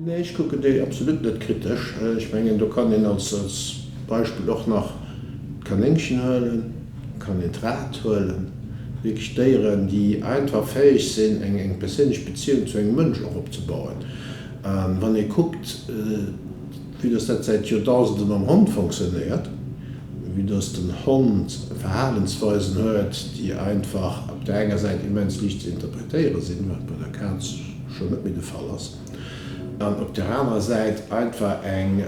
Nee, ech kucken déi absolut net kritesch. Ech mengen, do kann een als Beispill och nach d'Kanéngchen huelen, kann een d'Rat huelen, wierklech Déieren, déi einfach fäeg sinn, eng perséinlech Beziehung zu engem Mënsch och opzebauen. A wann ee kuckt, vue dass dat säit Joerdausende mam Hond fonctionnéiert, vue dass den Hond Verhalensweisen huet, déi einfach op där enger Säit immens liicht ze interpretéiere sinn, wat bei der Kaz schonn net méi de Fall ass, an op där anerer Säit einfach eng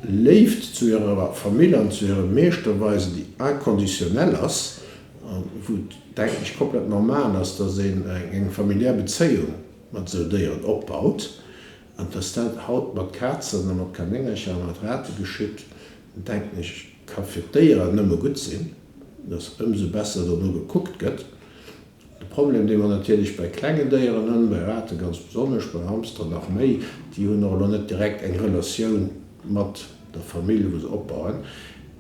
Léift zu hirer Famill an zu hirem Meeschter weisen, déi inconditionnel ass, a wou et, denken ech, komplett normal ass, dass een eng familiär Bezéiung mat esou Déieren opbaut. An dass dat haut mat Kazen a mat Kanéngercher a mat Rate geschitt, denken ech, ka fir d'Déieren nëmme gutt sinn, dass ëmsou besser dono gekuckt gëtt. De Problem, dee mer natierlech bei klengen Déieren hunn, bei Rate ganz besonnesch, bei Hamsteren nach méi, déi hunn och elo net direkt eng Relatioun mat der Famill, wou se opbauen,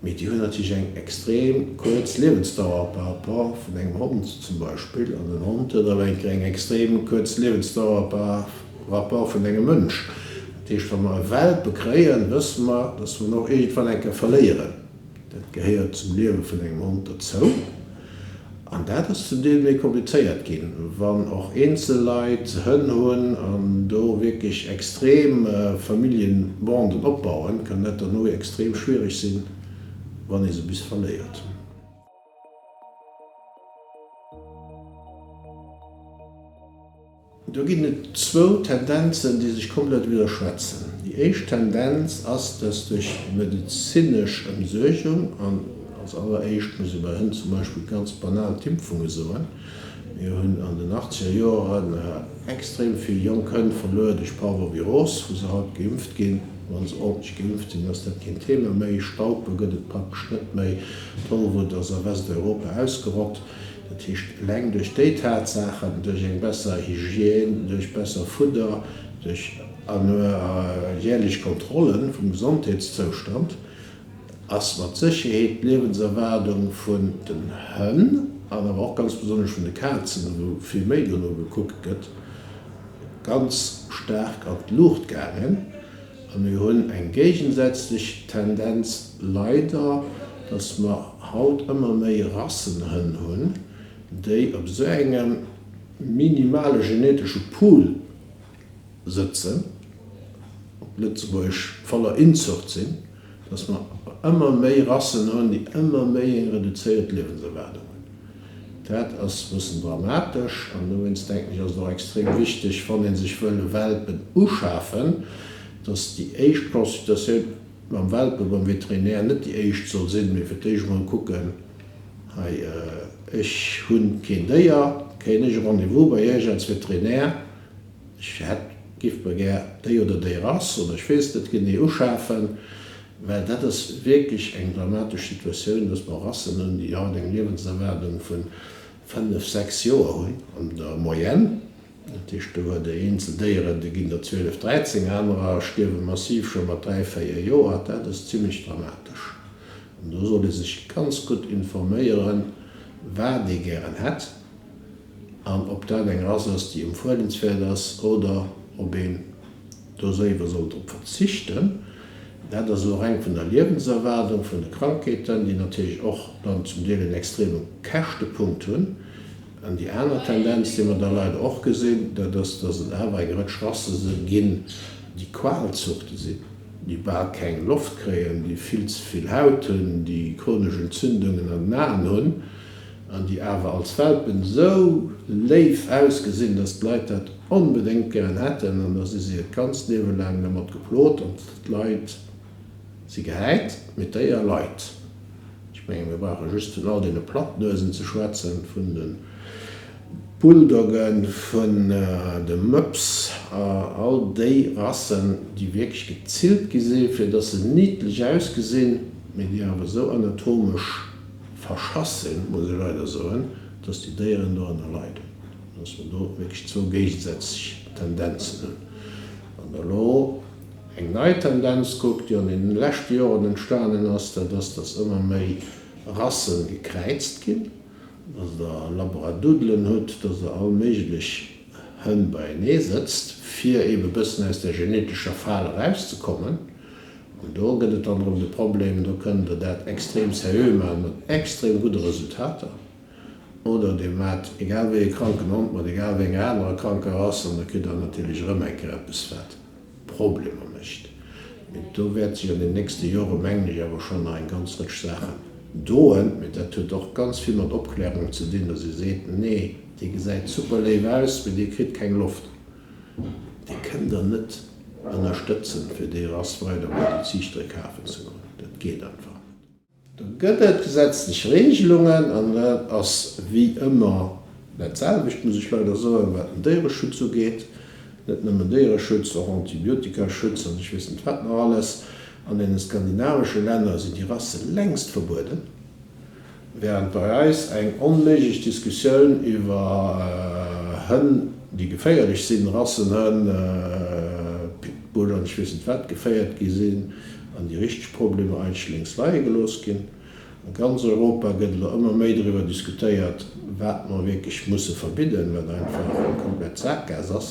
mee déi hunn natierlech eng extrem kuerz Liewensdauer par rapport vun engem Hond zum Beispill. An en Hond huet awer eng eng extrem kuerz Liewensdauer par rapport vun engem Mënsch. Dat heescht, wa mer e Welpe kréien, wësse mer, dass mer en och iergendwann eng Kéier verléieren. Dat gehéiert zum Liewe vun engem Hond derzou. An dat ass zum Deel méi komplizéiert ginn, wann och eenzel Leit Hënn hunn an do wierklech extrem Familljenbanden opbauen, kann dat derno extrem schwiereg sinn, wann ee se bis verléiert. Do ginn et zwou Tendenzen, déi sech komplett widderschwätzen. Déi éischt Tendenz ass, dass duerch medezinesch Ëmsuergung, an als alleréischt muss ee bei Hënn zum Beispill ganz banal d'Impfunge soen, mir hunn an den achtzeger Joren extrem vill jonk Hënn verluer duerch Parvovirose, wou se haut geimpft ginn. Wa se ordentlech geimpft sinn, ass dat keen Thema méi. Staupe gëtt et praktesch net méi. D'Tollwut ass a Westeuropa ausgerott. Dat heescht, eleng duerch déi Tatsaachen, duerch eng besser Hygiène, duerch besser Fudder, duerch järlech Kontrolle vum Gesondheetszoustand, ass mat Sécherheet d'Liewenserwaardung vun den Hënn an awer och ganz besonnesch vun de Kazen, wou vill méi dono gekuckt gëtt, ganz staark an d'Luucht gaangen. A mir hunn eng géigesätzlech Tendenz leider, dass mer haut ëmmer méi Rassenhënn hunn, déi op esou engem minimale genetesche Pool sëtzen, op Lëtzebuergesch voller Inzucht sinn, dass mer ëmmer méi Rassen hunn, déi ëmmer méi eng reduzéiert Liewenserwaardung hunn. Dat ass e bëssen dramatesch an dowéinst denken ech, ass et och extrem wichteg, wann ee sech wëll e Welpen uschafen, dass déi éischt Consultatioun mam Welpe beim Veterinär net déi éischt soll sinn, mee fir d'éischt emol kucken, hei ech hu keen Déier, kréien ech e Rendez-vous bei Iech als Veterinär? Ech hätt, giff mer gär déi oder déi Rass oder ech weess net genee uschafen, well dat ass wierklech eng dramatesch Situatioun, dass mer Rassen hunn, déi haut eng Liewenserwaardung vu 5, 6 Joer hunn an der Moyenne. Dat heescht, do huet Der eenzel Déieren, déi ginn der 12, 13, anerer stierwe massiv scho mat 3, 4 Joer. Dat ass zimlech dramatesch. An do soll ee sech ganz gutt informéieren, wat ee gären hätt. An ob dat eng Rass ass, déi empfuelenswäert ass, oder ob een do séiwer soll drop verzichten, dat ass elo reng vun der Liewenserwaardung, vun de Krankheeten, déi natierlech och dann zum Deel en extreme Käschtepunkt hunn. An déi aner Tendenz, déi mer da leider och gesinn, dat ass, dass et awer eng Rëtsch Rasse ginn, déi Qualzuchte sinn, déi bal keng Loft kréien, déi vill ze vill Haut hunn, déi chronesch Entzündungen an den Aen hunn. An déi awer als Welpen esou léif ausgesinn, dass d'Leit dat onbedéngt gären hätten. An da si se hiert ganzt Liewe laang dermat geplot an d'Leit si gehäit, mee d'Déier leit. Ech menge mir brauche just vun all deene Plattnuesen ze schwätzen, vun de Bulldoggen, vun de Möps, all déi Rassen, déi wierklech gezillt gi si fir dass se niddlech ausgesinn, mee déi awer esou anatomesch verschass sinn, muss ech leider soen, dass déi Déieren dorënner leiden, dass mer do wierklech zwou géigesätzlech Tendenzen hunn. Wann Der elo eng nei Tendenz kuckt, déi an deene leschte Joren entstanen ass, dat ass, dass ëmmer méi Rasse gekräizt ginn. Dass Der Labradoodlen hutt, dass Der all méiglech Hënn beienee sëtzt, fir eebe bëssen aus där genetescher Fal erauszekommen. An do gëtt et dann erëm de Problem, do kënnt Der dat extrem seriö maachen, mat extrem gudde Resultater, oder Dir maacht egal wéi e kranken Hond mat egal wéi enger anerer kranker Rass an da kritt Der natierlech erëm eng Kéier eppes, wat Problemer mécht. Mee do wäert sech an den nächste Jore, mengen ech, awer schonn nach eng ganz Rëtsch Saachen doen. Mee dat huet och ganz vill mat Opklärung ze dinn, dass ee seet, Nee, dee gesäit super léif aus, mee dee kritt keng Loft. Dee kënnt Der net ënnerstëtzen, fir déi Rass weider bei déi Ziichtere kafen ze goen. Dat geet einfach net. Do gëtt et gesetzlech Regelungen, an dat ass wéi ëmmer dat selwecht, muss ech leider soen, wat den Déiereschutz ugeet. Net nëmmen Déiereschutz, och Antibiotikaschutz an ech weess net wat nach alles. An deene skandinavesche Länner sinn déi Rasse längst verbueden, während bei eis eng onméiglech Diskussioun iwwer Hënn, déi geféierlech sinn, Rassenhënn, Pitbull an ech weess net wat, geféiert gi sinn. an déi richteg Problemer eigentlech lénks leie gelooss ginn. A ganz Europa gëtt elo ëmmer méi driwwer diskutéiert, wat mer wierklech musse verbidden, wat einfach eng komplett Saakgaass ass.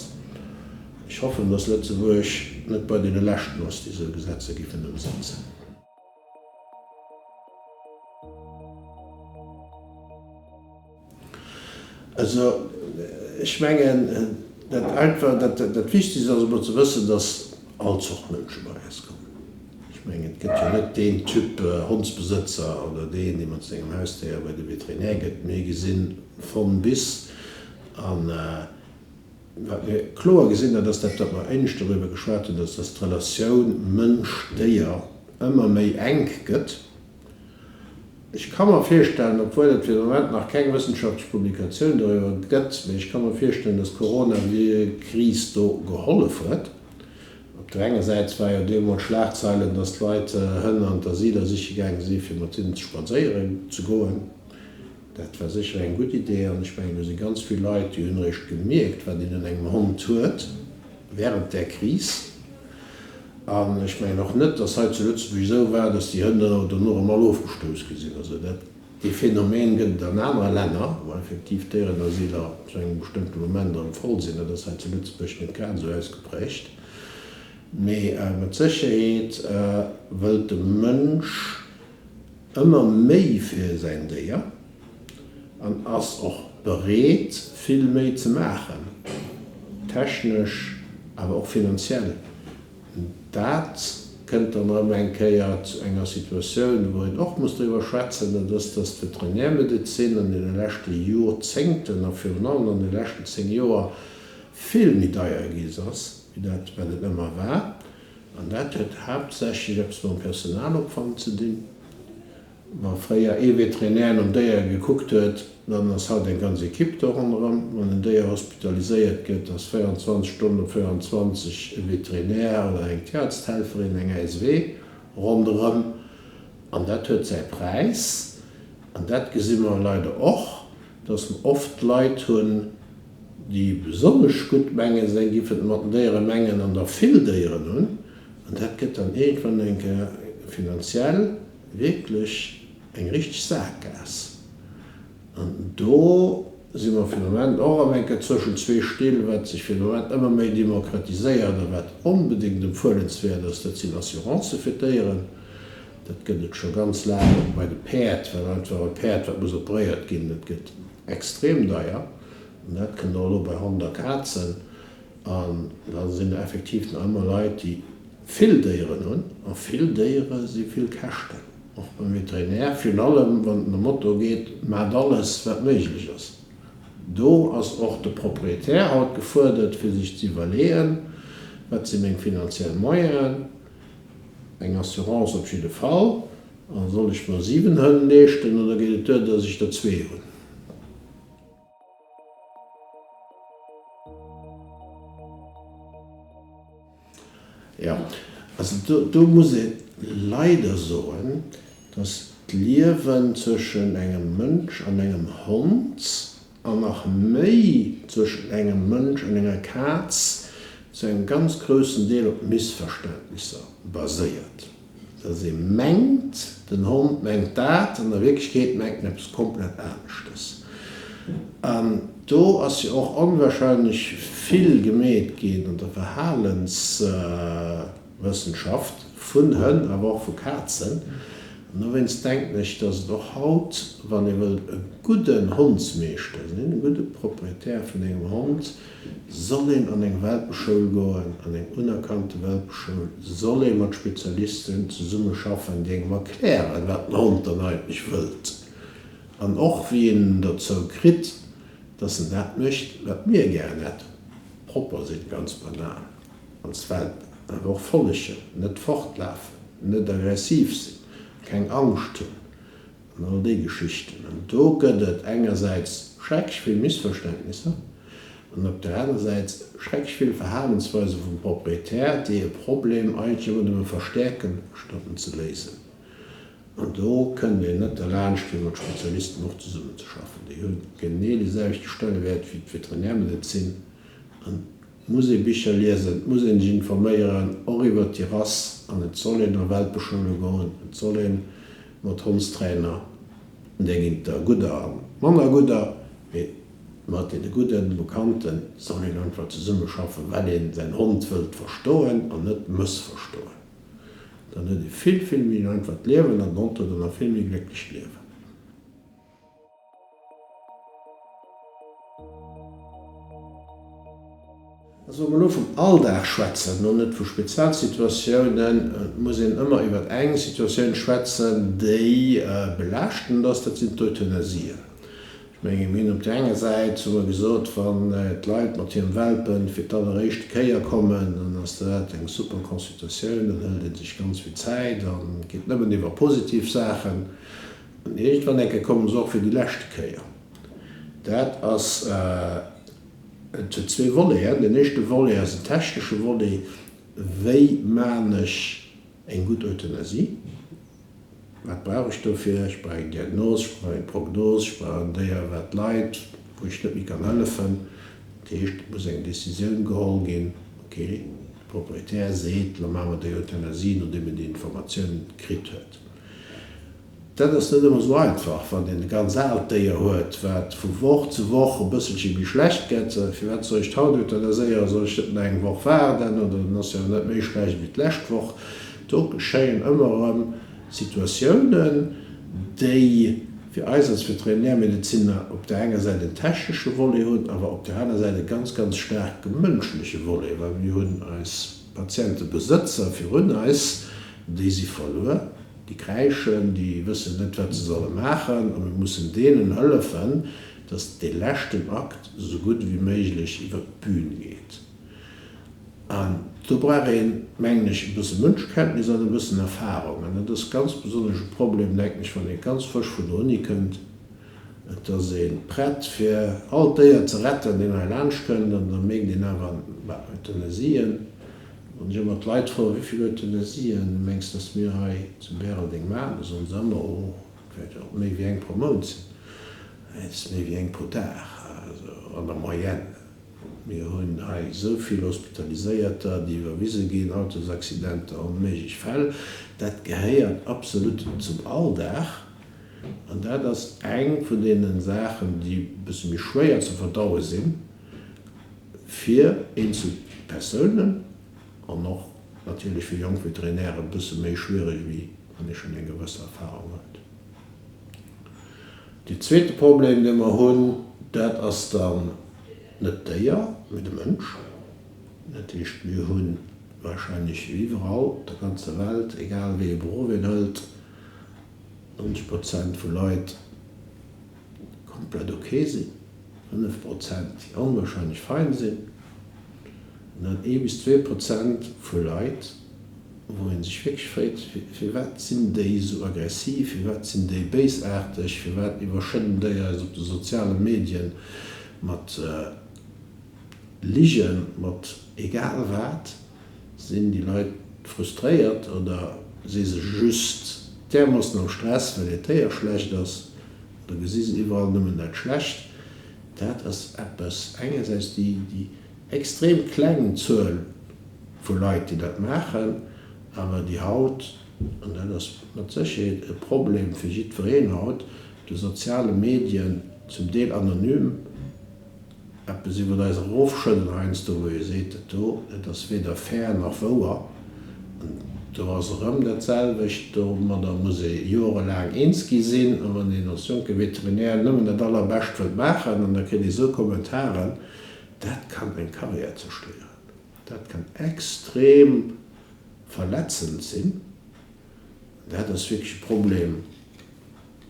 Ech hoffen, dass Lëtzebuerg net bei deene Leschten ass, déi esou Gesetzer giffen ëmsetzen. Also, ech mengen, dat einfach, dat, dat Wichtigst ass emol ze wëssen, dass all Zort Mënsche bei eis kommen. Ech mengen, et gëtt jo net deen Typ Hondsbesëtzer oder deen, dee mat sengem Hausdéier bei de Veterinär gëtt. Mir gesinn von bis. An wat mir kloer gesinn, dat ass dat, wat mer éinescht doriwwer geschwat hunn, dass, dass d'Relatioun Mënsch-Déier ëmmer méi enk gëtt. Ech ka mer virstellen, obwuel et fir de Moment nach keng wëssenschaftlech Publikatioun doriwwer gëtt, mee ech ka mer virstellen, dass d'Corona-Kris do gehollef huet. Op der enger Säit war jo deemools d'Schlagzeilen, dass d'Leit Hënn an d'Asyler siche gaange si fir mat hinnen ze spadséieren ze goen. Dat war sécher eng gutt Idee an ech mengen, do si ganz vill Leit, déi hunn eréischt gemierkt, wat een un engem Hond huet während där Kris. An ech mengen och net, dass hei zu Lëtzebuerg esou war, dass déi Hënn dono erëm all ofgestouss gi sinn. Also dat, dee Phänomen gëtt et an anere Länner, wou effektiv d'Déierenasyler zu engem bestëmmte Moment erëm voll sinn. Dat ass hei zu Lëtzebuerg net grad esou ausgeprägt. Mee mat Sécherheet wëllt de Mënsch ëmmer méi fir säin Déier an ass och bereet vill méi ze maachen, technesch awer och finanziell. Dat kënnt dann erëm eng Kéier zu enger Situatioun, wou een och muss driwwer schwätzen, dat ass, dass d'Veterinärmedezin an deene leschte Jorzéngten a virun allem an de leschten 10 Joer vill méi deier gi ass, wéi dat wat et ëmmer war. An dat huet haaptsächlech eppes mam Personalopwand ze dinn. Wa fréier ee Veterinär nom Déier gekuckt huet, dann ass haut eng ganz Ekipp do ronderëm. Wann en Déier hospitaliséiert gëtt, ass 24 Stonnen op 24 e Veterinär oder eng Tierärzthelferin, eng ASW, ronderëm. An dat huet säi Präis. An dat gesi mer leider och, dass mer oft Leit hunn, déi besonnesch gutt mengen, se giffen et mat den Déiere mengen an der vill Déieren hunn. An dat gëtt dann iergendwann eng Kéier finanziell wierklech eng richteg Saakgaass. An do si mer fir de Moment och erëm eng Kéier zwëschen zwee Still. Wat sech fir de Moment ëmmer méi demokratiséiert a wat onbedéngt empfuelenswäert ass, dat sinn Assurancë fir d'Déieren. Dat gëtt et scho ganz laang bei de Päerd, well einfach e Päerd, wat muss operéiert ginn, dat gëtt extrem deier. An dat kënnt och elo bei Hond a Kazen. An da sinn der effektiv nach ëmmer Leit, déi vill Déieren hunn. A vill Déiere si vill Käschten, och beim Veterinär, virun allem wann et nom Motto geet, Maacht alles, wat méiglech ass. Do ass och de Proprietär haut gefuerdert, fir sech ze iwwerleeën, Wat si meng finanziell Moyenen? Eng Assurance op jidde Fall. A soll ech mer 7 Hënn leeschten oder geet et duer, datt ech der zwee hunn? Jo, also do, do muss ee leider soen, dass d'Liewen zwëschen engem Mënsch an engem Hond an nach méi zwëschen engem Mënsch an enger Kaz zu engem ganz groussen Deel op Missverständnisser baséiert. Dass ee mengt, den Hond mengt dat, an a Wierklechkeet mengt en eppes komplett aneschtes. An do ass jo och onwahrscheinlech vill gemeet ginn an der Verhalenswëssenschaft vun Hënn, awer och vu Kazen. An dowéinst denken ech, dass et och haut, wann ee wëllt e gudden Hondsmeeschter sinn, e gudde Proprietär vun engem Hond, soll een an eng Welpeschoul goen, an eng unerkannte Welpeschoul, soll ee mat Spezialisten zesummeschaffen, déi engem erklären, wat den Hond dann eigentlech wëllt an och wéi een en dozou kritt, dass en dat mécht, wat mir gären hätten, propper sinn, ganz banal, als Welpen, awer och follegen, net fortlafen, net aggressiv sinn, keng Angscht hunn. An all déi Geschichten. An do gëtt et engersäits schrecklech vill Missverständnisser an op der aner Säit schrecklech vill Verhalensweise vum Proprietär, déi e Problem eigentlech ëmmer nëmme verstäerken, statt en ze léisen. An do kënnt een net derlaanscht, fir mat Spezialisten och zesummenzeschaffen. Déi hu genee de selwechte Stellewäert wéi d'Veterinärmedezin. An et muss ee Bicher liesen, et muss ee sech informéieren, och iwwert déi Rass. An et soll een a Welpeschoule goen, et soll ee mat Hondstrainer, där ginn et der gudder a manner gudder, mee mat deene gudden, bekannten soll een einfach zesummeschaffen, well een säin Hond wëllt verstoen an net mëssverstoen. Dann huet ee vill, vill méi en einfacht Liewen an den Hond huet och nach vill méi glécklecht Liewen. Also wa mer elo vum Alldag schwätzen, elo net vu Spezialsituatiounen, muss een ëmmer iwwer eng Situatioun schwätzen, déi belaaschtend ass, dat sinn d'Euthanasien. Ech menge mir hunn op där enger Säit, hu mer gesot, wann d'Leit mat hirem Welpen fir d'alleréischte Kéier kommen, dann ass dat eng super Consultatioun, dann hëlt ee sech ganz vill Zäit a geet nëmmen iwwer positiv Saachen. An iergendwann eng Kéier komme se och fir déi leschte Kéier. Dat ass, et huet zwee Voleten. Deen éischte Volet ass en technesche Volet, Wéi maan ech eng gutt Euthanasie? Wat brauch ech dofir? Ech brauch eng Diagnos, ech brauch eng Prognos, ech brauch en Déier, wat leit, wou ech net méi kann hëllefen. Dat heescht, et muss eng Décisioun geholl ginn, okay, de Proprietär seet, lo maache mer déi Euthanasie, nodeem en déi Informatioun kritt huet. Dat ass net ëmmer esou einfach, wann een e ganz aalt Déier huet, wat vu Woch zu Woch e bësselche méi schlecht gëtt. Firwat soll ech d'haut euthanaséieren? Soll ech net nach eng Woch waarden? Oder en ass jo net méi schlecht ewéi d'lescht Woch. Do geschéien ëmmer erëm Situatiounen, déi fir eis als Veterinärmedezinner op der enger Säit en technesche Volet hunn, awer op der aner Säit e ganz, ganz staarke mënschleche Volet, well mir hunn eis Patientebesëtzer virun eis, déi si verluer. Déi kräischen, déi wëssen net, wat se solle maachen, a mir mussen deenen hëllefen, dass dee leschten Akt esou gutt ewéi méiglech iwwert d'Bün geet. An do brauch een, mengen ech, e bësse Mënschkenntnis an e bëssen Erfahrung. An dat ass ganz besonnesch e Problem, denken ech, wann ee ganz frësch vun der Uni kënnt. Et ass ee prett, fir all Déier ze retten, deen hei laanschtkënnt, an da mierkt een awer, bah, Euthanasien, Wann ech ëmmer d'Leit froen, wéi vill Euthanasien mengs dass mir hei zu Bäreldeng maachen, da soen se ëmmer, oh, et wäert jo méi wéi eng pro Mount sinn. Et ass méi wéi eng pro Dag, also an der Moyenne. Mir hunn hei esou vill Hospitaliséierter, déi iwwerwise ginn, Autosaccidenter, onméiglech Fäll. Dat gehéiert absolut zum Alldag an dat ass eng vun deene Saachen, déi e bësse méi schwéier ze verdaue sinn. Fir eenzel Persounen an och natierlech fir jonk Veterinäre e bësse méi schwiereg wéi wann ee schonn eng gewësse Erfahrung huet. Dee zweete Problem, dee mer hunn, dat ass dann net d'Déier, mee de Mënsch. Dat heescht, mir hu wahrscheinlech wéi iwwerall op der ganzer Welt, egal wéi ee Beruff een hëlt, 90 Prozent vu Leit, komplett ok sinn, 5 Prozent déi onwahrscheinlech fein sinn, an dann ee bis 2 Prozent vu Leit, wou ee sech wierklech freet, firwat sinn déi esou aggressiv, firwat sinn déi béisaarteg, firwat iwwerschëdden déi eis op de soziale Medien mat Ligen, mat egal wat. Sinn déi Leit frustréiert oder si se just därmoossen am Stress, well hiert Déier schlecht ass? Oder gesi se iwwerall nëmmen dat Schlecht? Dat ass eppes, engersäits déi déi extrem kleng Zuel vu Leit, déi dat maachen, awer déi haut, an dat ass mat Sécherheet e Problem fir jiddwereen haut, de soziale Medien. zum Deel anonym, eppes iwwert eis erofschëdden heiansdo, wou ee seet, dat do, dat ass weder fair nach wouer. An do ass erëm dat selwecht, domadder muss ee joerelaang eens gi sinn. A wann een als jonke Veterinär nëmmen dat Allerbescht wëllt maachen an da kritt ee sou Kommentaren, dat kann eng Karriär zerstéieren. Dat kann extrem verletzend sinn. Dat ass wierklech e Problem,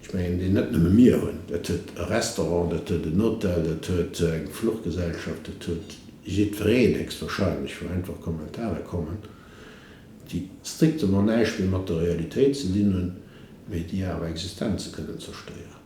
ech mengen, deen net nëmme mir hunn. Dat huet e Restaurant, dat huet en Hotel, dat huet eng Fluchgesellschaft, dat huet jiddwereen héchstwahrscheinlech, wou einfach Kommentare kommen, déi strictement näischt méi mat der Realitéit ze dinn hunn, mee déi awer Existenze kënnen zerstéieren.